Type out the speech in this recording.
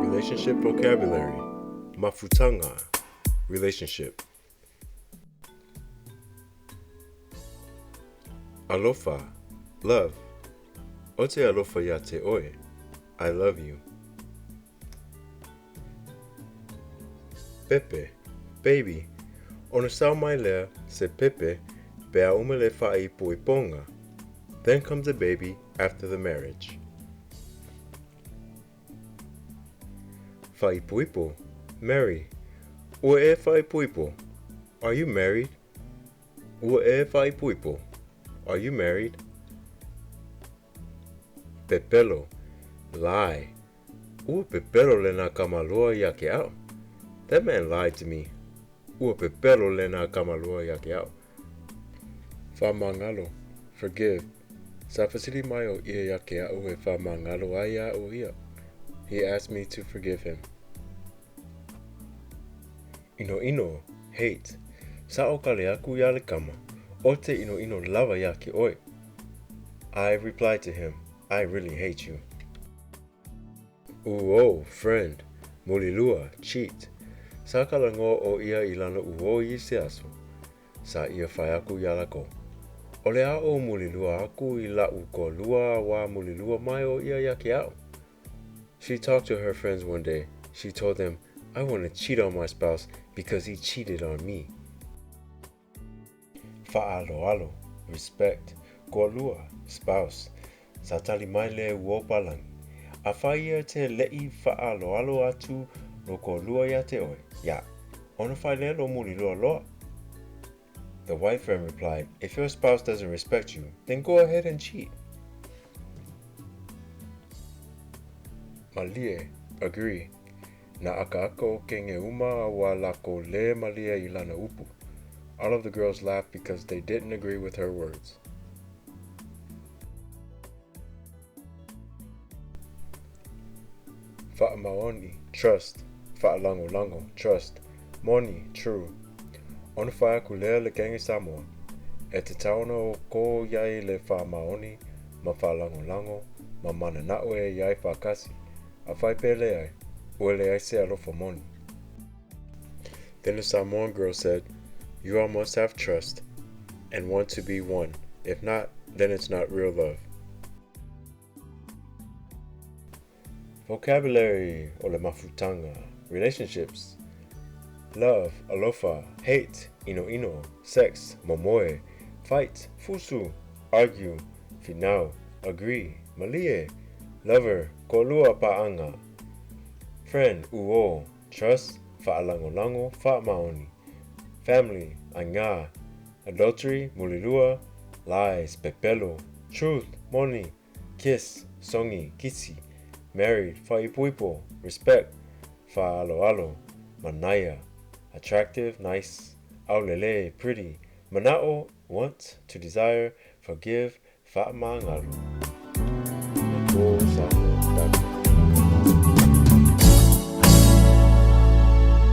Relationship vocabulary. Mafutanga. Relationship. Alofa. Love. O te alofa ia te oe. I love you. Pepe. Baby. Ona sao mai lea se pepe pe a uma le faaipoipoga. Then comes a baby after the marriage. Faaipoipo. Marry. Ua e faaipoipo. Are you married? Ua e faaipoipo. Are you married? Pepelo. Lie. Ua pepelo lena kamaloa ia ke a'u. That man lied to me. Ua pepelo lena kamaloa ia ke a'u. Faamagalo. Forgive. Sa fesili mai o ia ia ke a'u e faamagalo ai ia a'u ia. He asked me to forgive him. Inoino. Hate. Sa o kale aku ia le kama. O te inoino lava ia ke oe. I replied to him, I really hate you. Uo, friend. Mulilua, cheat. Sa kalagoa o ia i lana uo i se aso. Sa ia fai aku ia lakou. O le a ou mulilua aku i la'u koalua a ua mulilua mai o ia ia ke a'u. She talked to her friends one day. She told them, I want to cheat on my spouse because he cheated on me. Fa'aaloalo, respect. Koalua, spouse. Sa tali mai le uo palangi. Afai ia te le'i fa'aaloalo atu lo koalua ia te oe. Ia, ona fai lea lo mulilua loa. The white friend replied, If your spouse doesn't respect you, then go ahead and cheat. Malie, agree. Na akaaka o kenge uma a ua lako le malie i lana upu. All of the girls laughed because they didn't agree with her words. Fa'amaoni, trust. Fa'alagolago, trust. Moni, true. Ona fai aku lea le kenge Samoa. E tatau ona o kou iai le fa'amaoni ma fa'alagolago ma manana'o e iai fa'akasi. Afai pe leai, ua leai se alofa moni. Then the Samoan girl said, You all must have trust and want to be one. If not, then it's not real love. Vocabulary o le mafutaga, relationships. Love, alofa, hate, inoino, sex, momoe, fight, fusu, argue, finau, agree, malie, lover, koalua pa'aga, friend, uo, trust, fa'alagolago, fa'amaoni, family, aiga, adultery, mulilua, lies, pepelo, truth, moni, kiss, sogi, kisi, married, faaipoipo, respect, fa'aaloalo, manaia, attractive, nice, aulelei, pretty, mana'o, want, to desire, forgive, fa'amagalo. Na ko Samoa.